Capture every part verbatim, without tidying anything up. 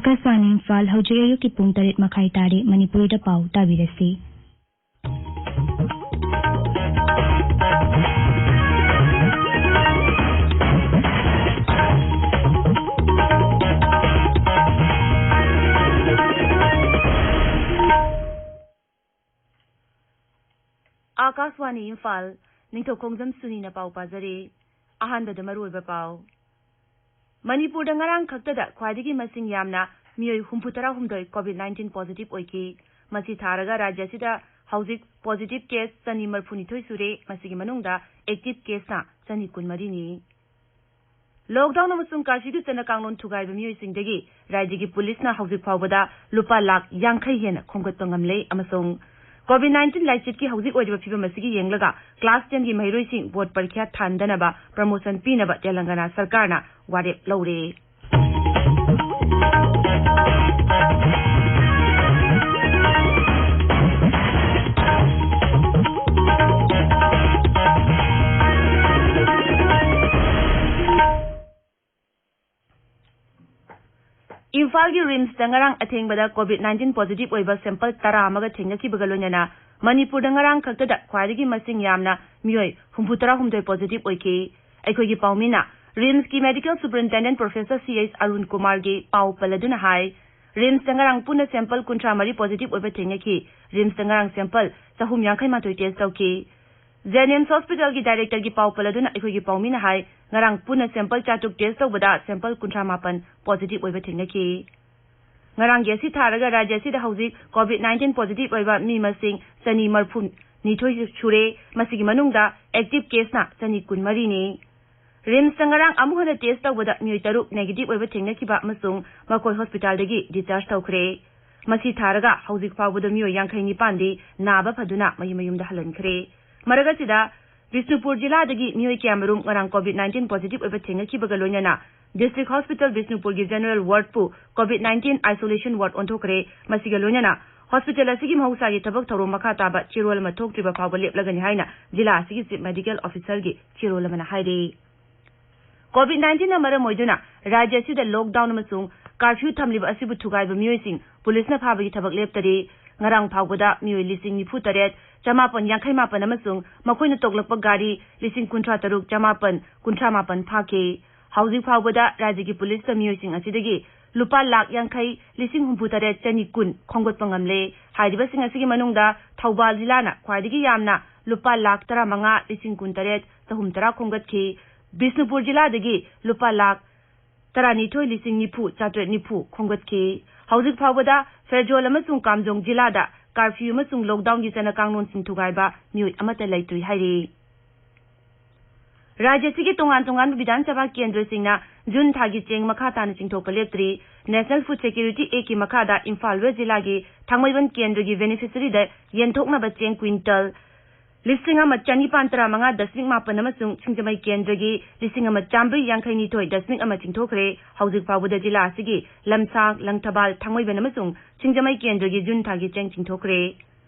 ꯑꯥꯀꯥꯁꯕꯥꯅꯤ ꯏꯝꯐꯥꯜ, ꯍꯧꯖꯤꯛ ꯑꯌꯨꯛꯀꯤ ꯄꯨꯡ ꯇꯔꯦꯠ ꯃꯈꯥꯏ ꯇꯥꯔꯦ꯫ ꯃꯅꯤꯄꯨꯔꯤꯗ ꯄꯥꯎ ꯇꯥꯕꯤꯔꯁꯤ꯫ ꯑꯥꯀꯥꯁꯕꯥꯅꯤ ꯏꯝꯐꯥꯜ, ꯅꯤꯡꯊꯧꯈꯣꯡꯖꯝ ꯁꯨꯅꯤꯅ ꯄꯥꯎ ꯄꯥꯖꯔꯤ꯫ ꯑꯍꯥꯟꯕꯗ ꯃꯔꯨꯑꯣꯏꯕ ꯄꯥꯎ꯫ ꯃꯅꯤꯄꯨꯔꯗ ꯉꯔꯥꯡ ꯈꯛꯇꯗ ꯈ꯭ꯋꯥꯏꯗꯒꯤ ꯃꯁꯤꯡ ꯌꯥꯝꯅ ꯃꯤꯑꯣꯏ ꯍꯨꯝꯐꯨ ꯇꯔꯥ ꯍꯨꯝꯗꯣꯏ COVID nineteen positive ꯑꯣꯏꯈꯤ꯫ ꯃꯁꯤ ꯊꯥꯔꯒ ꯔꯥꯖ꯭ꯌ ꯑꯁꯤꯗ ꯍꯧꯖꯤꯛ positive case ꯆꯅꯤ ꯃꯔꯤꯐꯨ ꯅꯤꯊꯣꯏ ꯁꯨꯔꯦ꯫ ꯃꯁꯤꯒꯤ ꯃꯅꯨꯡꯗ active caseꯅ ꯆꯅꯤ ꯀꯨꯟ ꯃꯔꯤꯅꯤ꯫ Lockdown ꯑꯃꯁꯨꯡ curfewꯗ ꯆꯠꯅ ꯀꯥꯡꯂꯣꯟ ꯊꯨꯒꯥꯏꯕ ꯃꯤꯑꯣꯏꯁꯤꯡꯗꯒꯤ ꯔꯥꯖ꯭ꯌꯒꯤ ꯄꯨꯂꯤꯁꯅ ꯍꯧꯖꯤꯛ ꯐꯥꯎꯕꯗ ꯂꯨꯄꯥ ꯂꯥꯈ ꯌꯥꯡꯈꯩ ꯍꯦꯟꯅ ꯈꯣꯝꯒꯠꯄ ꯉꯝꯂꯦ ꯑꯃꯁꯨꯡ COVID nineteen ꯂꯥꯏꯆꯠꯀꯤ ꯍꯧꯖꯤꯛ ꯑꯣꯏꯔꯤꯕ ꯐꯤꯕꯝ ꯑꯁꯤꯒꯤ ꯌꯦꯡꯂꯒ class ten ꯒꯤ ꯃꯍꯩꯔꯣꯏꯁꯤꯡ board ꯄꯔꯤꯈ꯭ꯌꯥ ꯊꯥꯟꯗꯅꯕ promotion ꯄꯤꯅꯕ ꯇꯦꯂꯪꯒꯅꯥ ꯁꯔꯀꯥꯔꯅ ꯋꯥꯔꯦꯞ ꯂꯧꯔꯦ꯫ ꯏꯝꯐꯥꯜꯒꯤ RIMSꯇ ꯉꯔꯥꯡ ꯑꯊꯦꯡꯕꯗ COVID nineteen positive ꯑꯣꯏꯕ sample ꯇꯔꯥ ꯑꯃꯒ ꯊꯦꯡꯅꯈꯤꯕꯒ ꯂꯣꯏꯅꯅ ꯃꯅꯤꯄꯨꯔꯗ ꯉꯔꯥꯡ ꯈꯛꯇꯗ ꯈ꯭ꯋꯥꯏꯗꯒꯤ ꯃꯁꯤꯡ ꯌꯥꯝꯅ ꯃꯤꯑꯣꯏ ꯍꯨꯝꯐꯨ ꯇꯔꯥ ꯍꯨꯝꯗꯣꯏ positive ꯑꯣꯏꯈꯤ꯫ ꯑꯩꯈꯣꯏꯒꯤ ꯄꯥꯎꯃꯤꯅ RIMSꯀꯤ Medical Superintendent Professor C S Arun ꯀꯨꯃꯥꯔꯒꯤ ꯄꯥꯎ ꯄꯜꯂꯗꯨꯅ ꯍꯥꯏ, RIMSꯇ ꯉꯔꯥꯡ ꯄꯨꯟꯅ sample ꯀꯨꯟꯊ꯭ꯔꯥ ꯃꯔꯤ positive ꯑꯣꯏꯕ ꯊꯦꯡꯅꯈꯤ꯫ RIMSꯇ ꯉꯔꯥꯡ sample ꯆꯍꯨꯝ ꯌꯥꯡꯈꯩ ꯃꯥꯊꯣꯏ test ꯇꯧꯈꯤ꯫ JNIMS Hospitalꯒꯤ directorꯒꯤ ꯄꯥꯎ ꯄꯜꯂꯗꯨꯅ ꯑꯩꯈꯣꯏꯒꯤ ꯄꯥꯎꯃꯤꯅ ꯍꯥꯏ, ꯉꯔꯥꯡ ꯄꯨꯟꯅ sample ꯆꯥꯇ꯭ꯔꯨꯛ test ꯇꯧꯕꯗ sample ꯀꯨꯟꯊ꯭ꯔꯥ ꯃꯥꯄꯟ positive ꯑꯣꯏꯕ ꯊꯦꯡꯅꯈꯤ꯫ ꯉꯔꯥꯡꯒꯤ ꯑꯁꯤ ꯊꯥꯔꯒ ꯔꯥꯖ꯭ꯌ ꯑꯁꯤꯗ ꯍꯧꯖꯤꯛ COVID nineteen positive ꯑꯣꯏꯕ ꯃꯤ ꯃꯁꯤꯡ ꯆꯅꯤ ꯃꯔꯤꯐꯨ ꯅꯤꯊꯣꯏ ꯁꯨꯔꯦ꯫ ꯃꯁꯤꯒꯤ ꯃꯅꯨꯡꯗ active caseꯅ ꯆꯅꯤ ꯀꯨꯟ ꯃꯔꯤꯅꯤ꯫ RIMSꯇ ꯉꯔꯥꯡ ꯑꯃꯨꯛ ꯍꯟꯅ test ꯇꯧꯕꯗ ꯃꯤꯑꯣꯏ ꯇꯔꯨꯛ negative ꯑꯣꯏꯕ ꯊꯦꯡꯅꯈꯤꯕ ꯑꯃꯁꯨꯡ ꯃꯈꯣꯏ hospitalꯗꯒꯤ discharge ꯇꯧꯈ꯭ꯔꯦ꯫ ꯃꯁꯤ ꯊꯥꯔꯒ ꯍꯧꯖꯤꯛ ꯐꯥꯎꯕꯗ ꯃꯤꯑꯣꯏ ꯌꯥꯡꯈꯩ ꯅꯤꯄꯥꯟꯗꯤ ꯅꯥꯕ ꯐꯗꯨꯅ ꯃꯌꯨꯝ ꯃꯌꯨꯝꯗ ꯍꯜꯍꯟꯈ꯭ꯔꯦ꯫ ꯃꯔꯛ ꯑꯁꯤꯗ, ꯕꯤꯁꯅꯨꯄꯨꯔ ꯖꯤꯂꯥꯗꯒꯤ ꯃꯤꯑꯣꯏ ꯀꯌꯥꯃꯔꯨꯝ ꯉꯔꯥꯡ COVID nineteen positive ꯑꯣꯏꯕ ꯊꯦꯡꯅꯈꯤꯕꯒ ꯂꯣꯏꯅꯅ District Hospital ꯕꯤꯁꯅꯨꯄꯨꯔꯒꯤ general wardꯄꯨ COVID nineteen isolation ward ꯑꯣꯟꯊꯣꯛꯈ꯭ꯔꯦ꯫ ꯃꯁꯤꯒ ꯂꯣꯏꯅꯅ hospital ꯑꯁꯤꯒꯤ ꯃꯍꯧꯁꯥꯒꯤ ꯊꯕꯛ ꯊꯧꯔꯝ ꯃꯈꯥ ꯇꯥꯕ ꯆꯦꯔꯣꯜ ꯑꯃ ꯊꯣꯛꯇ꯭ꯔꯤꯕ ꯐꯥꯎꯕ ꯂꯦꯞꯂꯒꯅꯤ ꯍꯥꯏꯅ ꯖꯤꯂꯥ ꯑꯁꯤꯒꯤ Chief Medical Officerꯒꯤ ꯆꯦꯔꯣꯜ ꯑꯃꯅ ꯍꯥꯏꯔꯤ꯫ COVID nineteenꯅ ꯃꯔꯝ ꯑꯣꯏꯗꯨꯅ ꯔꯥꯖ꯭ꯌ ꯑꯁꯤꯗ lockdown ꯑꯃꯁꯨꯡ ꯀꯥꯔꯐ꯭ꯌꯨ ꯊꯝꯂꯤꯕ ꯑꯁꯤꯕꯨ ꯊꯨꯒꯥꯏꯕ ꯃꯤꯑꯣꯏꯁꯤꯡ ꯄꯨꯂꯤꯁꯅ ꯐꯥꯕꯒꯤ ꯊꯕꯛ ꯂꯦꯞꯇꯔꯤ꯫ ꯉꯔꯥꯡ ꯐꯥꯎꯕꯗ ꯃꯤꯑꯣꯏ ꯂꯤꯁꯤꯡ ꯅꯤꯐꯨ ꯇꯔꯦꯠ, ꯆꯃꯥꯄꯟ ꯌꯥꯡꯈꯩ ꯃꯥꯄꯟ ꯑꯃꯁꯨꯡ ꯃꯈꯣꯏꯅ ꯇꯣꯛꯂꯛꯄ ꯒꯥꯔꯤ ꯂꯤꯁꯤꯡ ꯀꯨꯟꯊ꯭ꯔꯥ ꯇꯔꯨꯛ, ꯆꯃꯥꯄꯟ ꯀꯨꯟꯊ꯭ꯔꯥ ꯃꯥꯄꯟ ꯐꯥꯈꯤ꯫ ꯍꯧꯖꯤꯛ ꯐꯥꯎꯕꯗ ꯔꯥꯖ꯭ꯌꯒꯤ ꯄꯨꯂꯤꯁꯇ ꯃꯤꯑꯣꯏꯁꯤꯡ ꯑꯁꯤꯗꯒꯤ ꯂꯨꯄꯥ ꯂꯥꯈ ꯌꯥꯡꯈꯩ, ꯂꯤꯁꯤꯡ ꯍꯨꯝꯐꯨ ꯇꯔꯦꯠ, ꯆꯅꯤ ꯀꯨꯟ ꯈꯣꯝꯒꯠꯄ ꯉꯝꯂꯦ꯫ ꯍꯥꯏꯔꯤꯕꯁꯤꯡ ꯑꯁꯤꯒꯤ ꯃꯅꯨꯡꯗ ꯊꯧꯕꯥꯜ ꯖꯤꯂꯥꯅ ꯈ꯭ꯋꯥꯏꯗꯒꯤ ꯌꯥꯝꯅ ꯂꯨꯄꯥ ꯂꯥꯈ ꯇꯔꯥꯃꯉꯥ, ꯂꯤꯁꯤꯡ ꯀꯨꯟ ꯇꯔꯦꯠ, ꯆꯍꯨꯝ ꯇꯔꯥ ꯈꯣꯝꯒꯠꯈꯤ꯫ ꯕꯤꯁꯅꯨꯄꯨꯔ ꯖꯤꯂꯥꯗꯒꯤ ꯂꯨꯄꯥ ꯂꯥꯈ ꯇꯔꯥꯅꯤꯊꯣꯏ, ꯂꯤꯁꯤꯡ ꯅꯤꯐꯨ, ꯆꯥꯇ꯭ꯔꯦꯠ ꯅꯤꯐꯨ ꯈꯣꯝꯒꯠꯈꯤ꯫ ꯍꯧꯖꯤꯛ ꯐꯥꯎꯕꯗ ꯐꯦꯔꯖꯣꯜ ꯑꯃꯁꯨꯡ ꯀꯥꯝꯖꯣꯡ ꯖꯤꯂꯥꯗ ꯀꯥꯔꯐ꯭ꯌꯨ ꯑꯃꯁꯨꯡ ꯂꯣꯛꯗꯥꯎꯟꯒꯤ ꯆꯠꯅ ꯀꯥꯡꯂꯣꯟꯁꯤꯡ ꯊꯨꯒꯥꯏꯕ ꯃꯤꯑꯣꯏ ꯑꯃꯠꯇ ꯂꯩꯇ꯭ꯔꯤ ꯍꯥꯏꯔꯤ꯫ ꯔꯥꯖ꯭ꯌ ꯑꯁꯤꯒꯤ ꯇꯣꯉꯥꯟ ꯇꯣꯉꯥꯟꯕ ꯕꯤꯙꯥꯟ ꯁꯚꯥ ꯀꯦꯟꯗ꯭ꯔꯁꯤꯡꯅ ꯖꯨꯟ ꯊꯥꯒꯤ ꯆꯦꯡ ꯃꯈꯥ ꯇꯥꯅ ꯆꯤꯡꯊꯣꯛꯄ ꯂꯦꯞꯇ꯭ꯔꯤ꯫ National Food Security Act ꯀꯤ ꯃꯈꯥꯗ ꯏꯝꯐꯥꯜ ꯋꯦꯁ ꯖꯤꯂꯥꯒꯤ ꯊꯥꯡꯃꯩꯕꯟ ꯀꯦꯟꯗ꯭ꯔꯒꯤ ꯕꯦꯅꯤꯐꯤꯁꯔꯤꯗ ꯌꯦꯟꯊꯣꯛꯅꯕ ꯆꯦꯡ ꯀ꯭ꯋꯤꯟꯇꯜ ꯂꯤꯁꯤꯡ ꯑꯃ ꯆꯅꯤꯄꯥꯟ ꯇꯔꯥꯃꯉꯥ ꯗꯁꯃꯤꯛ ꯃꯥꯄꯟ ꯑꯃꯁꯨꯡ ꯁꯤꯡꯖꯃꯩ ꯀꯦꯟꯗ꯭ꯔꯒꯤ ꯂꯤꯁꯤꯡ ꯑꯃ ꯆꯥꯃꯔꯤ ꯌꯥꯡꯈꯩ ꯅꯤꯊꯣꯏ ꯗꯁꯃꯤꯛ ꯑꯃ ꯆꯤꯡꯊꯣꯛꯈ꯭ꯔꯦ꯫ ꯍꯧꯖꯤꯛ ꯐꯥꯎꯕꯗ ꯖꯤꯂꯥ ꯑꯁꯤꯒꯤ ꯂꯝꯁꯥꯡ, ꯂꯪꯊꯕꯥꯜ, ꯊꯥꯡꯃꯩꯕꯟ ꯑꯃꯁꯨꯡ ꯁꯤꯡꯖꯃꯩ ꯀꯦꯟꯗ꯭ꯔꯒꯤ ꯖꯨꯟ ꯊꯥꯒꯤ ꯆꯦꯡ ꯆꯤꯡꯊꯣꯛꯈ꯭ꯔꯦ꯫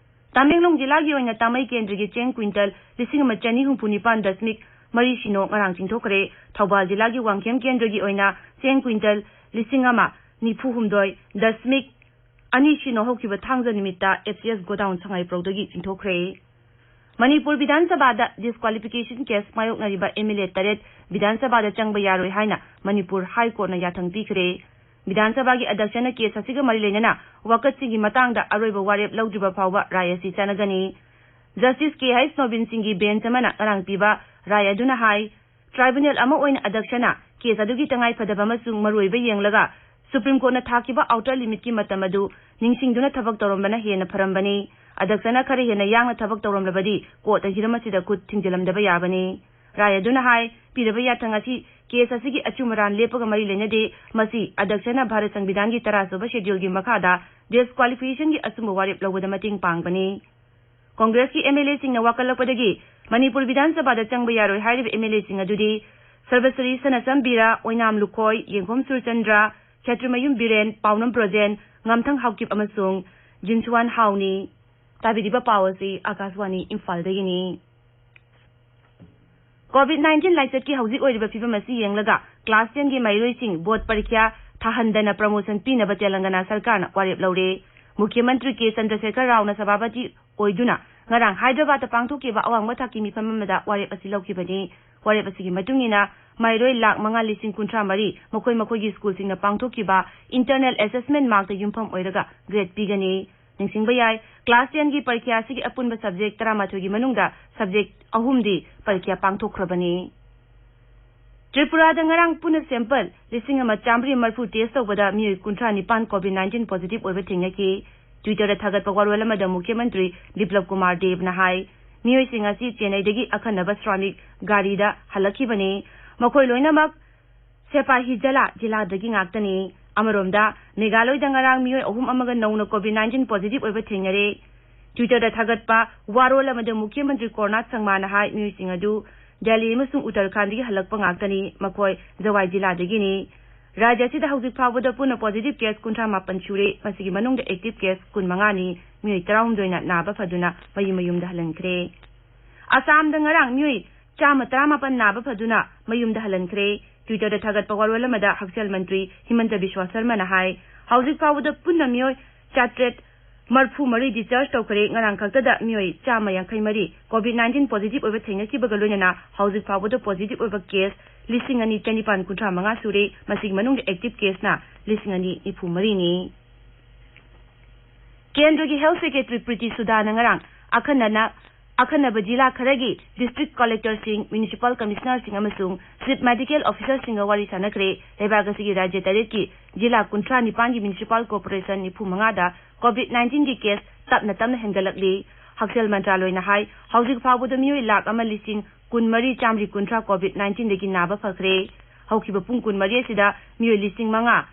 ꯇꯃꯦꯡꯂꯣꯡ ꯖꯤꯂꯥꯒꯤ ꯑꯣꯏꯅ ꯇꯥꯃꯩ ꯀꯦꯟꯗ꯭ꯔꯒꯤ ꯆꯦꯡ ꯀ꯭ꯋꯤꯟꯇꯜ ꯂꯤꯁꯤꯡ ꯑꯃ ꯆꯅꯤ ꯍꯨꯝꯐꯨ ꯅꯤꯄꯥꯟ ꯗꯁꯃꯤꯛ ꯃꯔꯤ ꯁꯤꯅꯣ ꯉꯔꯥꯡ ꯆꯤꯡꯊꯣꯛꯈ꯭ꯔꯦ꯫ ꯊꯧꯕꯥꯜ ꯖꯤꯂꯥꯒꯤ ꯋꯥꯡꯈꯦꯝ ꯀꯦꯟꯗ꯭ꯔꯒꯤ ꯑꯣꯏꯅ ꯆꯦꯡ ꯀ꯭ꯋꯤꯟꯇꯜ ꯂꯤꯁꯤꯡ ꯑꯃ ꯅꯤꯐꯨ ꯍꯨꯝꯗꯣꯏ ꯗꯁꯃꯤꯛ ꯑꯅꯤ ꯁꯤꯅꯣ ꯍꯧꯈꯤꯕ ꯊꯥꯡꯖ ꯅꯨꯃꯤꯠꯇ F C S ꯒꯣꯗꯥꯎꯟ ꯁꯉꯥꯏꯄ꯭ꯔꯧꯗꯒꯤ ꯆꯤꯡꯊꯣꯛꯈ꯭ꯔꯦ꯫ ꯃꯅꯤꯄꯨꯔ ꯕꯤꯙꯥꯟ ꯁꯚꯥꯗ ꯗꯤꯁꯀ꯭ꯋꯥꯂꯤꯐꯤꯀꯦꯁꯟ ꯀꯦꯁ ꯃꯥꯌꯣꯛꯅꯔꯤꯕ M L A ꯇꯔꯦꯠ ꯕꯤꯙꯥꯟ ꯁꯚꯥꯗ ꯆꯪꯕ ꯌꯥꯔꯣꯏ ꯍꯥꯏꯅ ꯃꯅꯤꯄꯨꯔ ꯍꯥꯏ ꯀꯣꯔꯠꯅ ꯌꯥꯊꯪ ꯄꯤꯈ꯭ꯔꯦ꯫ ꯕꯤꯙꯥꯟ ꯁꯚꯥꯒꯤ ꯑꯗ꯭ꯌꯛꯁꯅ ꯀꯦꯁ ꯑꯁꯤꯒ ꯃꯔꯤ ꯂꯩꯅꯅ ꯋꯥꯀꯠꯁꯤꯡꯒꯤ ꯃꯇꯥꯡꯗ ꯑꯔꯣꯏꯕ ꯋꯥꯔꯦꯞ ꯂꯧꯗ꯭ꯔꯤꯕ ꯐꯥꯎꯕ ꯔꯥꯏ ꯑꯁꯤ ꯆꯠꯅꯒꯅꯤ꯫ ꯖꯁꯇꯤꯁ ꯀꯦ ꯍꯩꯆ ꯅꯣꯕꯤꯟ ꯁꯤꯡꯒꯤ ꯕꯦꯟꯆ ꯑꯃꯅ ꯉꯔꯥꯡ ꯄꯤꯕ ꯔꯥꯏ ꯑꯗꯨꯅ ꯍꯥꯏ, ꯇ꯭ꯔꯥꯏꯕꯨꯅꯦꯜ ꯑꯃ ꯑꯣꯏꯅ ꯑꯗ꯭ꯌꯛꯁꯅ ꯀꯦꯁ ꯑꯗꯨꯒꯤ ꯇꯉꯥꯏꯐꯗꯕ ꯑꯃꯁꯨꯡ ꯃꯔꯨꯑꯣꯏꯕ ꯌꯦꯡꯂꯒ ꯁꯨꯄ꯭ꯔꯤꯝ ꯀꯣꯔꯠꯅ ꯊꯥꯈꯤꯕ ꯑꯥꯎꯇꯔ ꯂꯤꯃꯤꯠꯀꯤ ꯃꯇꯝ ꯑꯗꯨ ꯅꯤꯡꯁꯤꯡꯗꯨꯅ ꯊꯕꯛ ꯇꯧꯔꯝꯕꯅ ꯍꯦꯟꯅ ꯐꯔꯝꯕꯅꯤ꯫ ꯑꯗ꯭ꯌꯛꯁꯅ ꯈꯔ ꯍꯦꯟꯅ ꯌꯥꯡꯅ ꯊꯕꯛ ꯇꯧꯔꯝꯂꯕꯗꯤ ꯀꯣꯔꯠꯅ ꯍꯤꯔꯝ ꯑꯁꯤꯗ ꯈꯨꯠ ꯊꯤꯡꯖꯤꯜꯂꯝꯗꯕ ꯌꯥꯕꯅꯤ꯫ ꯔꯥꯏ ꯑꯗꯨꯅ ꯍꯥꯏ, ꯄꯤꯔꯕ ꯌꯥꯊꯪ ꯑꯁꯤ ꯀꯦꯁ ꯑꯁꯤꯒꯤ ꯑꯆꯨꯝ ꯑꯔꯥꯟ ꯂꯦꯞꯄꯒ ꯃꯔꯤ ꯂꯩꯅꯗꯦ꯫ ꯃꯁꯤ ꯑꯗ꯭ꯌꯛꯁꯅ ꯚꯥꯔꯠ ꯁꯪꯕꯤꯙꯥꯟꯒꯤ ꯇꯔꯥꯁꯨꯕ ꯁꯦꯗ꯭ꯌꯨꯜꯒꯤ ꯃꯈꯥꯗ ꯗꯤꯁꯀ꯭ꯋꯥꯂꯤꯐꯤꯀꯦꯁꯟꯒꯤ ꯑꯆꯨꯝꯕ ꯋꯥꯔꯦꯞ ꯂꯧꯕꯗ ꯃꯇꯦꯡ ꯄꯥꯡꯕꯅꯤ꯫ ꯀꯣꯡꯒ꯭ꯔꯦꯁꯀꯤ M L A ꯁꯤꯡꯅ ꯋꯥꯀꯠꯂꯛꯄꯗꯒꯤ ꯃꯅꯤꯄꯨꯔ ꯕꯤꯙꯥꯟ ꯁꯚꯥꯗ ꯆꯪꯕ ꯌꯥꯔꯣꯏ ꯍꯥꯏꯔꯤꯕ M L A ꯁꯤꯡ ꯑꯗꯨꯗꯤ ꯁꯔꯕꯁꯔꯤ ꯁꯅꯥꯆꯝ ꯕꯤꯔꯥ, ꯑꯣꯏꯅꯥꯝ ꯂꯨꯈꯣꯏ, ꯌꯦꯡꯈꯣꯝ ꯁꯨꯔꯆꯟꯗ꯭ꯔ, ꯈꯦꯇ꯭ꯔꯤꯃꯌꯨꯝ ꯕꯤꯔꯦꯟ, ꯄꯥꯎꯅꯝ ꯕ꯭ꯔꯣꯖꯦꯟ, ꯉꯝꯊꯪ ꯍꯥꯎꯀꯤꯞ ꯑꯃꯁꯨꯡ ꯖꯤꯟꯁꯨꯋꯥꯟ ꯍꯥꯎꯅꯤ꯫ ꯇꯥꯕꯤꯔꯤꯕ ꯄꯥꯎ ꯑꯁꯤ ꯑꯥꯀꯥꯁꯋꯥꯅꯤ ꯏꯝꯐꯥꯜꯗꯒꯤꯅꯤ꯫ COVID nineteen ꯂꯥꯏꯆꯠꯀꯤ ꯍꯧꯖꯤꯛ ꯑꯣꯏꯔꯤꯕ ꯐꯤꯕꯝ ꯑꯁꯤ ꯌꯦꯡꯂꯒ class ten ꯒꯤ ꯃꯍꯩꯔꯣꯏꯁꯤꯡ ꯕꯣꯔꯗ ꯄꯔꯤꯈ꯭ꯌꯥ ꯍꯟꯗꯅ ꯄ꯭ꯔꯃꯣꯁꯟ ꯄꯤꯅꯕ ꯇꯦꯂꯪꯒꯅꯥ ꯁꯔꯀꯥꯔꯅ ꯋꯥꯔꯦꯞ ꯂꯧꯔꯦ꯫ ꯃꯨꯈ꯭ꯌ ꯃꯟꯇ꯭ꯔꯤ ꯀꯦ ꯆꯟꯗ꯭ꯔꯁꯦꯈꯔ ꯔꯥꯎꯅ ꯁꯚꯥꯄꯇꯤ ꯑꯣꯏꯗꯨꯅ ꯉꯔꯥꯡ ꯍꯥꯏꯗ꯭ꯔꯕꯥꯗꯇ ꯄꯥꯡꯊꯣꯛꯈꯤꯕ ꯑꯋꯥꯡꯕ ꯊꯥꯛꯀꯤ ꯃꯤꯐꯝ ꯑꯃꯗ ꯋꯥꯔꯦꯞ ꯑꯁꯤ ꯂꯧꯈꯤꯕꯅꯤ꯫ ꯋꯥꯔꯦꯞ ꯑꯁꯤꯒꯤ ꯃꯇꯨꯡ ꯏꯟꯅ ꯃꯍꯩꯔꯣꯏ ꯂꯥꯈ ꯃꯉꯥ ꯂꯤꯁꯤꯡ ꯀꯨꯟꯊ꯭ꯔꯥ ꯃꯔꯤ ꯃꯈꯣꯏ ꯃꯈꯣꯏꯒꯤ ꯁ꯭ꯀꯨꯜꯁꯤꯡꯅ ꯄꯥꯡꯊꯣꯛꯈꯤꯕ ꯏꯟꯇꯔꯅꯦꯜ ꯑꯦꯁꯦꯁꯃꯦꯟ ꯃꯥꯔꯛꯇ ꯌꯨꯝꯐꯝ ꯑꯣꯏꯔꯒ ꯒ꯭ꯔꯦꯗ ꯄꯤꯒꯅꯤ꯫ ꯅꯤꯡꯁꯤꯡꯕ ꯌꯥꯏ, ꯀ꯭ꯂꯥꯁ ꯇꯦꯟꯒꯤ ꯄꯔꯤꯈ꯭ꯌꯥ ꯑꯁꯤꯒꯤ ꯑꯄꯨꯟꯕ ꯁꯕꯖꯦꯛ ꯇꯔꯥꯃꯥꯊꯣꯏꯒꯤ ꯃꯅꯨꯡꯗ ꯁꯕꯖꯦꯛ ꯑꯍꯨꯝꯗꯤ ꯄꯔꯤꯈ꯭ꯌꯥ ꯄꯥꯡꯊꯣꯛꯈ꯭ꯔꯕꯅꯤ꯫ ꯇ꯭ꯔꯤꯄꯨꯔꯥꯗ ꯉꯔꯥꯡ ꯄꯨꯟꯅ ꯁꯦꯝꯄꯜ ꯂꯤꯁꯤꯡ ꯑꯃ ꯆꯥꯃꯔꯤ ꯃꯔꯤꯐꯨ ꯇꯦꯁ ꯇꯧꯕꯗ ꯃꯤꯑꯣꯏ ꯀꯨꯟꯊ꯭ꯔꯥ ꯅꯤꯄꯥꯟ ꯀꯣꯚꯤꯗ ꯅꯥꯏꯟꯇꯤꯟ ꯄꯣꯖꯤꯇꯤꯚ ꯑꯣꯏꯕ ꯊꯦꯡꯅꯈꯤ꯫ ꯇ꯭ꯋꯤꯇꯔꯗ ꯊꯥꯒꯠꯄ ꯋꯥꯔꯣꯜ ꯑꯃꯗ ꯃꯨꯈ꯭ꯌ ꯃꯟꯇ꯭ꯔꯤ ꯕꯤꯄ꯭ꯂꯕ ꯀꯨꯃꯥꯔ ꯗꯦꯕꯅ ꯍꯥꯏ, ꯃꯤꯑꯣꯏꯁꯤꯡ ꯑꯁꯤ ꯆꯦꯟꯅꯩꯗꯒꯤ ꯑꯈꯟꯅꯕ ꯁ꯭ꯔꯥꯃꯤꯛ ꯒꯥꯔꯤꯗ ꯍꯜꯂꯛꯈꯤꯕꯅꯤ꯫ ꯃꯈꯣꯏ ꯂꯣꯏꯅꯃꯛ ꯁꯦꯄꯥꯍꯤꯖꯂꯥ ꯖꯤꯂꯥꯗꯒꯤ ꯉꯥꯛꯇꯅꯤ꯫ ꯑꯃꯔꯣꯝꯗ, ꯃꯦꯘꯥꯂꯣꯏꯗ ꯉꯔꯥꯡ ꯃꯤꯑꯣꯏ ꯑꯍꯨꯝ ꯑꯃꯒ ꯅꯧꯅ ꯀꯣꯚꯤꯗ ꯅꯥꯏꯟꯇꯤꯟ ꯄꯣꯖꯤꯇꯤꯚ ꯑꯣꯏꯕ ꯊꯦꯡꯅꯔꯦ꯫ ꯇ꯭ꯋꯤꯇꯔꯗ ꯊꯥꯒꯠꯄ ꯋꯥꯔꯣꯜ ꯑꯃꯗ ꯃꯨꯈ꯭ꯌ ꯃꯟꯇ꯭ꯔꯤ ꯀꯣꯔꯅꯥꯠ ꯁꯪꯃꯥꯅ ꯍꯥꯏ, ꯃꯤꯑꯣꯏꯁꯤꯡ ꯑꯗꯨ ꯗꯦꯜꯂꯤ ꯑꯃꯁꯨꯡ ꯎꯠꯇꯔꯈꯥꯟꯗꯒꯤ ꯍꯜꯂꯛꯄ ꯉꯥꯛꯇꯅꯤ꯫ ꯃꯈꯣꯏ ꯖꯋꯥꯏ ꯖꯤꯂꯥꯗꯒꯤꯅꯤ꯫ ꯔꯥꯖ꯭ꯌ ꯑꯁꯤꯗ ꯍꯧꯖꯤꯛ ꯐꯥꯎꯕꯗ ꯄꯨꯟꯅ ꯄꯣꯖꯤꯇꯤꯚ ꯀꯦꯁ ꯀꯨꯟꯊ꯭ꯔꯥ ꯃꯥꯄꯟ ꯁꯨꯔꯦ꯫ ꯃꯁꯤꯒꯤ ꯃꯅꯨꯡꯗ ꯑꯦꯛꯇꯤꯚ ꯀꯦꯁ ꯀꯨꯟ ꯃꯉꯥꯅꯤ꯫ ꯃꯤꯑꯣꯏ ꯇꯔꯥꯍꯨꯝꯗꯣꯏꯅ ꯅꯥꯕ ꯐꯗꯨꯅ ꯃꯌꯨꯝ ꯃꯌꯨꯝꯗ ꯍꯜꯍꯟꯈ꯭ꯔꯦ꯫ ꯑꯁꯥꯝꯗ ꯉꯔꯥꯡ ꯃꯤꯑꯣꯏ ꯆꯥꯝꯃ ꯇꯔꯥꯃꯥꯄꯟ ꯅꯥꯕ ꯐꯗꯨꯅ ꯃꯌꯨꯝꯗ ꯍꯜꯍꯟꯈ꯭ꯔꯦ꯫ ꯇ꯭ꯋꯤꯇꯔꯗ ꯊꯥꯒꯠꯄ ꯋꯥꯔꯣꯜ ꯑꯃꯗ ꯍꯛꯁꯦꯜ ꯃꯟꯇ꯭ꯔꯤ ꯍꯤꯃꯟꯇ ꯕꯤꯁ꯭ꯋꯥ ꯁꯔꯃꯅ ꯍꯥꯏ, ꯍꯧꯖꯤꯛ ꯐꯥꯎꯕꯗ ꯄꯨꯟꯅ ꯃꯤꯑꯣꯏ ꯆꯥꯇ꯭ꯔꯦꯠ ꯃꯔꯤꯐꯨ ꯃꯔꯤ ꯗꯤꯁꯆꯥꯔꯖ ꯇꯧꯈ꯭ꯔꯦ꯫ ꯉꯔꯥꯡ ꯈꯛꯇꯗ ꯃꯤꯑꯣꯏ ꯆꯥꯝꯃ ꯌꯥꯡꯈꯩ ꯃꯔꯤ ꯀꯣꯚꯤꯗ ꯅꯥꯏꯟꯇꯤꯟ ꯄꯣꯖꯤꯇꯤꯚ ꯑꯣꯏꯕ ꯊꯦꯡꯅꯈꯤꯕꯒ ꯂꯣꯏꯅꯅ ꯍꯧꯖꯤꯛ ꯐꯥꯎꯕꯗ ꯄꯣꯖꯤꯇꯤꯚ ꯑꯣꯏꯕ ꯀꯦꯁ ꯂꯤꯁꯤꯡ ꯑꯅꯤ ꯆꯅꯤꯄꯥꯟ ꯀꯨꯟꯊ꯭ꯔꯥ ꯃꯉꯥ ꯁꯨꯔꯦ꯫ ꯃꯁꯤꯒꯤ ꯃꯅꯨꯡꯗ ꯑꯦꯛꯇꯤꯚ ꯀꯦꯁꯅ ꯂꯤꯁꯤꯡ ꯑꯅꯤ ꯅꯤꯐꯨ ꯃꯔꯤꯅꯤ꯫ ꯀꯦꯟꯗ꯭ꯔꯒꯤ ꯍꯦꯜꯊ ꯁꯦꯀ꯭ꯔꯦꯇꯔꯤ ꯄ꯭ꯔꯤꯇꯤ ꯁꯨꯗꯥꯅ ꯉꯔꯥꯡ ꯑꯈꯟꯅꯅ, ꯑꯈꯟꯅꯕ ꯖꯤꯂꯥ ꯈꯔꯒꯤ ꯗꯤꯁꯇ꯭ꯔꯤꯛ ꯀꯂꯦꯛꯇꯔꯁꯤꯡ, ꯃ꯭ꯌꯨꯅꯤꯁꯤꯄꯥꯜ ꯀꯃꯤꯁꯅꯔꯁꯤꯡ ꯑꯃꯁꯨꯡ ꯆꯤꯐ ꯃꯦꯗꯤꯀꯦꯜ ꯑꯣꯐꯤꯁꯔꯁꯤꯡꯒ ꯋꯥꯔꯤ ꯁꯥꯟꯅꯈ꯭ꯔꯦ꯫ ꯂꯩꯕꯥꯛ ꯑꯁꯤꯒꯤ ꯔꯥꯖ꯭ꯌ ꯇꯔꯦꯠꯀꯤ ꯖꯤꯂꯥ ꯀꯨꯟꯊ꯭ꯔꯥ ꯅꯤꯄꯥꯟꯒꯤ ꯃ꯭ꯌꯨꯅꯤꯁꯤꯄꯥꯜ ꯀꯣꯔꯄꯣꯔꯦꯁꯟ ꯅꯤꯐꯨ ꯃꯉꯥꯗ ꯀꯣꯚꯤꯗ ꯅꯥꯏꯟꯇꯤꯟꯒꯤ ꯀꯦꯁ ꯇꯞꯅ ꯇꯞꯅ ꯍꯦꯟꯒꯠꯂꯛꯂꯤ꯫ ꯍꯛꯁꯦꯜ ꯃꯟꯇ꯭ꯔꯥꯂꯣꯏꯅ ꯍꯥꯏ, ꯍꯧꯖꯤꯛ ꯐꯥꯎꯕꯗ ꯃꯤꯑꯣꯏ ꯂꯥꯈ ꯑꯃ ꯂꯤꯁꯤꯡ ꯀꯨꯟꯃꯔꯤ ꯆꯥꯝꯃꯔꯤ ꯀꯨꯟꯊ꯭ꯔꯥ ꯀꯣꯚꯤꯗ ꯅꯥꯏꯟꯇꯤꯟꯗꯒꯤ ꯅꯥꯕ ꯐꯈ꯭ꯔꯦ꯫ ꯍꯧꯈꯤꯕ ꯄꯨꯡ ꯀꯨꯟꯃꯔꯤ ꯑꯁꯤꯗ ꯃꯤꯑꯣꯏ ꯂꯤꯁꯤꯡ ꯃꯉꯥ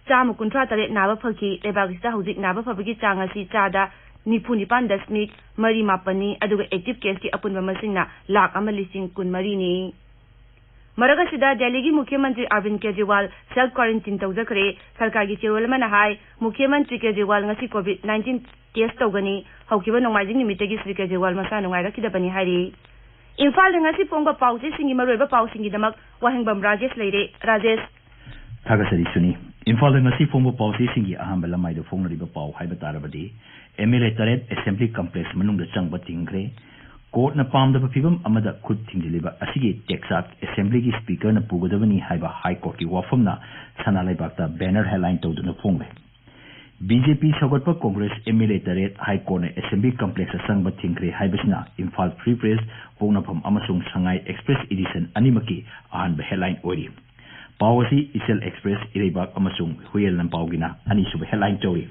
ꯆꯥꯝꯃ ꯀꯨꯟꯊ꯭ꯔꯥ ꯇꯔꯦꯠ ꯅꯥꯕ ꯐꯈꯤ꯫ ꯂꯩꯕꯥꯛ ꯑꯁꯤꯗ ꯍꯧꯖꯤꯛ ꯅꯥꯕ ꯐꯕꯒꯤ ꯆꯥꯡ ꯑꯁꯤ ꯆꯥꯗ ꯅꯤꯐꯨ ꯅꯤꯄꯥꯟ ꯗꯁꯃꯤꯛ ꯃꯔꯤ ꯃꯥꯄꯟꯅꯤ, ꯑꯗꯨꯒ ꯑꯦꯛꯇꯤꯚ ꯀꯦꯁꯀꯤ ꯑꯄꯨꯟꯕ ꯃꯁꯤꯡꯅ ꯂꯥꯈ ꯑꯃ ꯂꯤꯁꯤꯡ ꯀꯨꯟꯃꯔꯤꯅꯤ꯫ ꯃꯔꯛ ꯑꯁꯤꯗ, ꯗꯦꯜꯂꯤꯒꯤ ꯃꯨꯈ꯭ꯌ ꯃꯟꯇ꯭ꯔꯤ ꯑꯔꯕꯤꯟ ꯀꯦꯖ꯭ꯔꯤꯋꯥꯜ ꯁꯦꯜꯐ ꯀ꯭ꯋꯥꯔꯦꯟꯇꯤꯟ ꯇꯧꯖꯈ꯭ꯔꯦ꯫ ꯁꯔꯀꯥꯔꯒꯤ ꯆꯦꯔꯣꯜ ꯑꯃꯅ ꯍꯥꯏ, ꯃꯨꯈ꯭ꯌ ꯃꯟꯇ꯭ꯔꯤ ꯀꯦꯖ꯭ꯔꯤꯋꯥꯜ ꯉꯁꯤ ꯀꯣꯚꯤꯗ ꯅꯥꯏꯟꯇꯤꯟ ꯇꯦꯁ ꯇꯧꯒꯅꯤ꯫ ꯍꯧꯈꯤꯕ ꯅꯣꯡꯃꯥꯏꯖꯤꯡ ꯅꯨꯃꯤꯠꯇꯒꯤ ꯁ꯭ꯔꯤ ꯀꯦꯖ꯭ꯔꯤꯋꯥꯜ ꯃꯁꯥ ꯅꯨꯡꯉꯥꯏꯔꯛꯈꯤꯗꯕꯅꯤ ꯍꯥꯏꯔꯤ꯫ ꯏꯝꯐꯥꯜꯗ ꯉꯁꯤ ꯐꯣꯡꯕ ꯄꯥꯎꯆꯦꯁꯤꯡꯒꯤ ꯃꯔꯨꯑꯣꯏꯕ ꯄꯥꯎꯁꯤꯡꯒꯤꯗꯃꯛ ꯋꯥꯍꯦꯡꯕꯝ ꯔꯥꯖꯦꯁ ꯂꯩꯔꯦ꯫ ꯔꯥꯖꯦꯁ꯫ ꯊꯥꯒꯠꯆꯔꯤ ꯁꯨꯅꯤ꯫ ꯏꯝꯐꯥꯜꯗ ꯉꯁꯤ ꯐꯣꯡꯕ ꯄꯥꯎꯆꯦꯁꯤꯡꯒꯤ ꯑꯍꯥꯟꯕ ꯂꯃꯥꯏꯗ ꯐꯣꯡꯅꯔꯤꯕ ꯄꯥꯎ ꯍꯥꯏꯕ ꯇꯥꯔꯕꯗꯤ, ꯑꯦꯝ ꯑꯦꯜ ꯑꯦ ꯇꯔꯦꯠ ꯑꯦꯁꯦꯝꯕ꯭ꯂꯤ ꯀꯝꯄ꯭ꯂꯦꯛꯁ ꯃꯅꯨꯡꯗ ꯆꯪꯕ ꯊꯤꯡꯈ꯭ꯔꯦ꯫ ꯀꯣꯔꯠꯅ ꯄꯥꯝꯗꯕ ꯐꯤꯕꯝ ꯑꯃꯗ ꯈꯨꯠ ꯊꯤꯡꯖꯤꯜꯂꯤꯕ ꯑꯁꯤꯒꯤ ꯇꯦꯛꯆꯥꯛ ꯑꯦꯁꯦꯝꯕ꯭ꯂꯤꯒꯤ ꯁ꯭ꯄꯤꯀꯔꯅ ꯄꯨꯒꯗꯕꯅꯤ ꯍꯥꯏꯕ ꯍꯥꯏ ꯀꯣꯔꯠꯀꯤ ꯋꯥꯐꯝꯅ ꯁꯅꯥ ꯂꯩꯕꯥꯛꯇ ꯕꯦꯅꯔ ꯍꯦꯗꯂꯥꯏꯟ ꯇꯧꯗꯨꯅ ꯐꯣꯡꯂꯦ꯫ ꯕꯤ ꯖꯦ ꯄꯤ ꯁꯧꯒꯠꯄ ꯀꯣꯡꯒ꯭ꯔꯦꯁ ꯑꯦꯝ ꯑꯦꯜ ꯑꯦ ꯇꯔꯦꯠ ꯍꯥꯏ ꯀꯣꯔꯠꯅ ꯑꯦꯁꯦꯝꯕ꯭ꯂꯤ ꯀꯝꯄ꯭ꯂꯦꯛꯁꯇ ꯆꯪꯕ ꯊꯤꯡꯈ꯭ꯔꯦ ꯍꯥꯏꯕꯁꯤꯅ ꯏꯝꯐꯥꯜ ꯐ꯭ꯔꯤ ꯄ꯭ꯔꯦꯁ, ꯄꯣꯛꯅꯐꯝ ꯑꯃꯁꯨꯡ ꯁꯉꯥꯏ ꯑꯦꯛꯁꯄ꯭ꯔꯦꯁ ꯏꯗꯤꯁꯟ ꯑꯅꯤꯃꯛꯀꯤ ꯑꯍꯥꯟꯕ ꯍꯦꯗꯂꯥꯏꯟ ꯑꯣꯏꯔꯤ꯫ ꯄꯥꯎ ꯑꯁꯤ ꯏꯆꯦꯜ ꯑꯦꯛꯁꯄ꯭ꯔꯦꯁ, ꯏꯔꯩꯕꯥꯛ ꯑꯃꯁꯨꯡ ꯍꯨꯏꯌꯦꯟ ꯂꯟꯄꯥꯎꯒꯤꯅ ꯑꯅꯤꯁꯨꯕ ꯍꯦꯗꯂꯥꯏꯟ ꯇꯧꯔꯤ꯫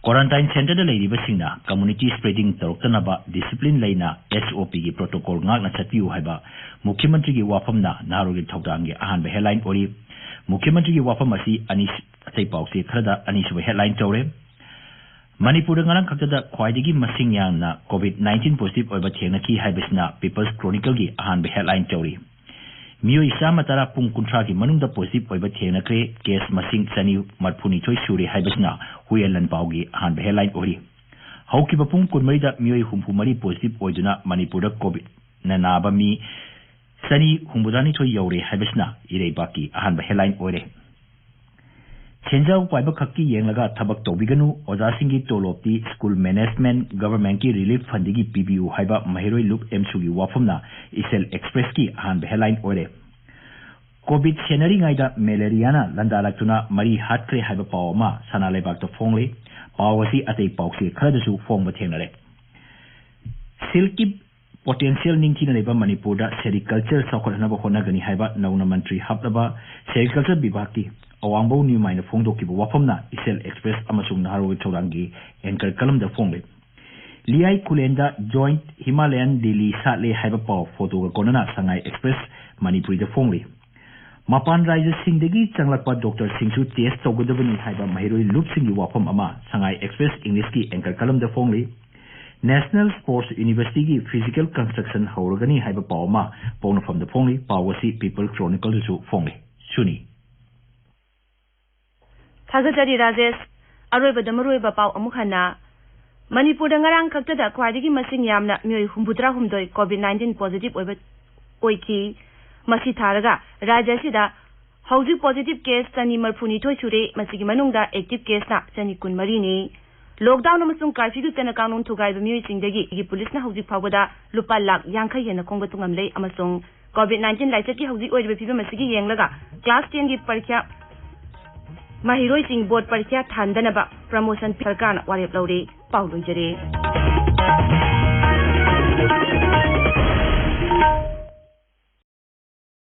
ꯀ꯭ꯋꯥꯔꯟꯇꯥꯏꯟ ꯁꯦꯟꯇꯔꯗ ꯂꯩꯔꯤꯕꯁꯤꯡꯅ ꯀꯝꯃ꯭ꯌꯨꯅꯤꯇꯤ ꯁ꯭ꯄ꯭ꯔꯦꯗꯤꯡ ꯇꯧꯔꯛꯇꯅꯕ ꯗꯤꯁꯤꯄ꯭ꯂꯤꯟ ꯂꯩꯅ ꯑꯦꯁ ꯑꯣ ꯄꯤꯒꯤ ꯄ꯭ꯔꯣꯇꯣꯀꯣꯜ ꯉꯥꯛꯅ ꯆꯠꯄꯤꯌꯨ ꯍꯥꯏꯕ ꯃꯨꯈ꯭ꯌ ꯃꯟꯇ꯭ꯔꯤꯒꯤ ꯋꯥꯐꯝꯅ ꯅꯍꯥꯔꯣꯜꯒꯤ ꯊꯧꯗꯥꯡꯒꯤ ꯑꯍꯥꯟꯕ ꯍꯦꯗꯂꯥꯏꯟ ꯑꯣꯏꯔꯤ꯫ ꯃꯨꯈ꯭ꯌ ꯃꯟꯇ꯭ꯔꯤꯒꯤ ꯋꯥꯐꯝ ꯑꯁꯤ ꯑꯅꯤ, ꯑꯇꯩ ꯄꯥꯎꯆꯦ ꯈꯔꯗ ꯑꯅꯤꯁꯨꯕ ꯍꯦꯗꯂꯥꯏꯟ ꯇꯧꯔꯦ꯫ ꯃꯅꯤꯄꯨꯔꯗ ꯉꯔꯥꯡ ꯈꯛꯇꯗ ꯈ꯭ꯋꯥꯏꯗꯒꯤ ꯃꯁꯤꯡ ꯌꯥꯝꯅ ꯀꯣꯚꯤꯗ ꯅꯥꯏꯟꯇꯤꯟ ꯄꯣꯖꯤꯇꯤꯚ ꯑꯣꯏꯕ ꯊꯦꯡꯅꯈꯤ ꯍꯥꯏꯕꯁꯤꯅ ꯄꯤꯄꯜꯁ ꯀ꯭ꯔꯣꯅꯤꯀꯜꯒꯤ ꯑꯍꯥꯟꯕ ꯍꯦꯗꯂꯥꯏꯟ ꯇꯧꯔꯤ꯫ ꯃꯤꯑꯣꯏ ꯆꯥꯝꯃ ꯇꯔꯥ ꯄꯨꯡ ꯀꯨꯟꯊ꯭ꯔꯥꯒꯤ ꯃꯅꯨꯡꯗ ꯄꯣꯖꯤꯇꯤꯚ ꯑꯣꯏꯕ ꯊꯦꯡꯅꯈ꯭ꯔꯦ, ꯀꯦꯁ ꯃꯁꯤꯡ ꯆꯅꯤ ꯃꯔꯤꯐꯨꯅꯤꯊꯣꯏ ꯁꯨꯔꯦ ꯍꯥꯏꯕꯁꯤꯅ ꯍꯨꯏꯌꯦꯟ ꯂꯟꯄꯥꯎꯒꯤ ꯑꯍꯥꯟꯕ ꯍꯦꯗꯂꯥꯏꯟ ꯑꯣꯏꯔꯤ꯫ ꯍꯧꯈꯤꯕ ꯄꯨꯡ ꯀꯨꯟꯃꯔꯤꯗ ꯃꯤꯑꯣꯏ ꯍꯨꯝꯐꯨ ꯃꯔꯤ ꯄꯣꯖꯤꯇꯤꯚ ꯑꯣꯏꯗꯨꯅ ꯃꯅꯤꯄꯨꯔꯗ ꯀꯣꯚꯤꯗꯅ ꯅꯥꯕ ꯃꯤ ꯆꯅꯤ ꯍꯨꯝꯐꯨꯇꯔꯥꯅꯤꯊꯣꯏ ꯌꯧꯔꯦ ꯍꯥꯏꯕꯁꯤꯅ ꯏꯔꯩꯕꯥꯛꯀꯤ ꯑꯍꯥꯟꯕ ꯍꯦꯗꯂꯥꯏꯟ ꯑꯣꯏꯔꯦ꯫ ꯁꯦꯟꯖꯥꯎ ꯄꯥꯏꯕ ꯈꯛꯀꯤ ꯌꯦꯡꯂꯒ ꯊꯕꯛ ꯇꯧꯕꯤꯒꯅꯨ, ꯑꯣꯖꯥꯁꯤꯡꯒꯤ ꯇꯣꯂꯣꯞꯇꯤ ꯁ꯭ꯀꯨꯜ ꯃꯦꯅꯦꯖꯃꯦꯟꯠ ꯒꯚꯔꯟꯃꯦꯟꯠꯀꯤ ꯔꯤꯂꯤꯐ ꯐꯟꯗꯒꯤ ꯄꯤꯕꯤꯌꯨ ꯍꯥꯏꯕ ꯃꯍꯩꯔꯣꯏ ꯂꯨꯞ ꯑꯦꯝꯁꯨꯒꯤ ꯋꯥꯐꯝꯅ ꯏꯆꯦꯜ ꯑꯦꯛꯁꯄ꯭ꯔꯦꯁꯀꯤ ꯑꯍꯥꯟꯕ ꯍꯦꯗꯂꯥꯏꯟ ꯑꯣꯏꯔꯦ꯫ ꯀꯣꯚꯤꯗ ꯁꯦꯟꯅꯔꯤꯉꯩꯗ ꯃꯦꯂꯦꯔꯤꯌꯥꯅ ꯂꯥꯟꯗꯥꯔꯛꯇꯨꯅ ꯃꯔꯤ ꯍꯥꯠꯈ꯭ꯔꯦ ꯍꯥꯏꯕ ꯄꯥꯎ ꯑꯃ ꯁꯅꯥ ꯂꯩꯕꯥꯛꯇ ꯐꯣꯡꯂꯤ꯫ ꯄꯥꯎ ꯑꯁꯤ ꯑꯇꯩ ꯄꯥꯎꯆꯦ ꯈꯔꯗꯁꯨ ꯐꯣꯡꯕ ꯊꯦꯡꯅꯔꯦ꯫ ꯁꯤꯜꯛꯀꯤ ꯄꯣꯇꯦꯟꯁꯤꯌꯦꯜ ꯅꯤꯡꯊꯤꯅ ꯂꯩꯕ ꯃꯅꯤꯄꯨꯔꯗ ꯁꯦꯔꯤꯀꯜꯆꯔ ꯆꯥꯎꯈꯠꯍꯟꯅꯕ ꯍꯣꯠꯅꯒꯅꯤ ꯍꯥꯏꯕ ꯅꯧꯅ ꯃꯟꯇ꯭ꯔꯤ ꯍꯥꯞꯂꯕ ꯁꯦꯔꯤꯀꯜꯆꯔ ꯕꯤꯚꯥꯒꯀꯤ ꯑꯋꯥꯡꯕꯧ ꯅ꯭ꯌꯨꯃꯥꯏꯅ ꯐꯣꯡꯗꯣꯛꯈꯤꯕ ꯋꯥꯐꯝꯅ ꯏꯆꯦꯜ ꯑꯦꯛꯁꯄ꯭ꯔꯦꯁ ꯑꯃꯁꯨꯡ ꯅꯍꯥꯔꯣꯜꯒꯤ ꯊꯧꯗꯥꯡꯒꯤ ꯑꯦꯡꯀꯔ ꯀꯂꯝꯗ ꯐꯣꯡꯂꯤ꯫ ꯂꯤꯌꯥꯏ ꯈꯨꯂꯦꯟꯗ ꯖꯣꯏꯟꯠ ꯍꯤꯃꯥꯂꯌꯟ ꯂꯤꯂꯤ ꯁꯥꯠꯂꯦ ꯍꯥꯏꯕ ꯄꯥꯎ ꯐꯣꯇꯣꯒ ꯀꯣꯟꯅꯅ ꯁꯉꯥꯏ ꯑꯦꯛꯁꯄ꯭ꯔꯦꯁ ꯃꯅꯤꯄꯨꯔꯤꯗ ꯐꯣꯡꯂꯤ꯫ ꯃꯄꯥꯟ ꯔꯥꯏꯖ꯭ꯌꯁꯤꯡꯗꯒꯤ ꯆꯪꯂꯛꯄ ꯗꯣꯛꯇꯔꯁꯤꯡꯁꯨ ꯇꯦꯁ ꯇꯧꯒꯗꯕꯅꯤ ꯍꯥꯏꯕ ꯃꯍꯩꯔꯣꯏ ꯂꯨꯞꯁꯤꯡꯒꯤ ꯋꯥꯐꯝ ꯑꯃ ꯁꯉꯥꯏ ꯑꯦꯛꯁꯄ꯭ꯔꯦꯁ ꯏꯪꯂꯤꯁꯀꯤ ꯑꯦꯡꯀꯔ ꯀꯂꯝꯗ ꯐꯣꯡꯂꯤ꯫ ꯅꯦꯁꯅꯦꯜ ꯁ꯭ꯄꯣꯔꯠꯁ ꯌꯨꯅꯤꯚꯔꯁꯤꯇꯤꯒꯤ ꯐꯤꯖꯤꯀꯦꯜ ꯀꯟꯁꯇ꯭ꯔꯛꯁꯟ ꯍꯧꯔꯒꯅꯤ ꯍꯥꯏꯕ ꯄꯥꯎ ꯑꯃ ꯄꯣꯛꯅꯐꯝꯗ ꯐꯣꯡꯂꯤ꯫ ꯄꯥꯎ ꯑꯁꯤ ꯄꯤꯄꯜ ꯀ꯭ꯔꯣꯅꯤꯀꯜꯗꯁꯨ ꯐꯣꯡꯂꯤ꯫ ꯁꯨꯅꯤ꯫ ꯊꯥꯒꯠꯆꯔꯤ ꯔꯥꯖꯦꯁ꯫ ꯑꯔꯣꯏꯕꯗ ꯃꯔꯨꯑꯣꯏꯕ ꯄꯥꯎ ꯑꯃꯨꯛ ꯍꯟꯅ꯫ ꯃꯅꯤꯄꯨꯔꯗ ꯉꯔꯥꯡ ꯈꯛꯇꯗ ꯈ꯭ꯋꯥꯏꯗꯒꯤ ꯃꯁꯤꯡ ꯌꯥꯝꯅ ꯃꯤꯑꯣꯏ ꯍꯨꯝꯐꯨꯇꯔꯥꯍꯨꯝꯗꯣꯏ ꯀꯣꯚꯤꯗ ꯅꯥꯏꯟꯇꯤꯟ ꯄꯣꯖꯤꯇꯤꯚ ꯑꯣꯏꯕ ꯑꯣꯏꯈꯤ꯫ ꯃꯁꯤ ꯊꯥꯔꯒ ꯔꯥꯖ꯭ꯌ ꯑꯁꯤꯗ ꯍꯧꯖꯤꯛ positive case ꯆꯅꯤ ꯃꯔꯤꯐꯨꯅꯤꯊꯣꯏ ꯁꯨꯔꯦ꯫ ꯃꯁꯤꯒꯤ ꯃꯅꯨꯡꯗ active caseꯅ ꯆꯅꯤ ꯀꯨꯟꯃꯔꯤꯅꯤ꯫ Lockdown ꯑꯃꯁꯨꯡ curfewꯒꯤ ꯆꯠꯅ ꯀꯥꯡꯂꯣꯟ ꯊꯨꯒꯥꯏꯕ ꯃꯤꯑꯣꯏꯁꯤꯡꯗꯒꯤ ꯄꯨꯂꯤꯁꯅ ꯍꯧꯖꯤꯛ ꯐꯥꯎꯕꯗ ꯂꯨꯄꯥ ꯂꯥꯈ ꯌꯥꯡꯈꯩ ꯍꯦꯟꯅ ꯈꯣꯝꯒꯠꯄ ꯉꯝꯂꯦ ꯑꯃꯁꯨꯡ COVID nineteen ꯂꯥꯏꯆꯠꯀꯤ ꯍꯧꯖꯤꯛ ꯑꯣꯏꯔꯤꯕ ꯐꯤꯕꯝ ꯑꯁꯤꯒꯤ ꯌꯦꯡꯂꯒ class tenꯒꯤ ꯄꯔꯤꯈ꯭ꯌꯥ ꯃꯍꯩꯔꯣꯏꯁꯤꯡ board ꯄꯔꯤꯈ꯭ꯌꯥ ꯊꯥꯟꯗꯅꯕ promotion ꯄꯤ-, ꯁꯔꯀꯥꯔꯅ ꯋꯥꯔꯦꯞ ꯂꯧꯔꯦ꯫ ꯄꯥꯎ ꯂꯣꯏꯖꯔꯦ꯫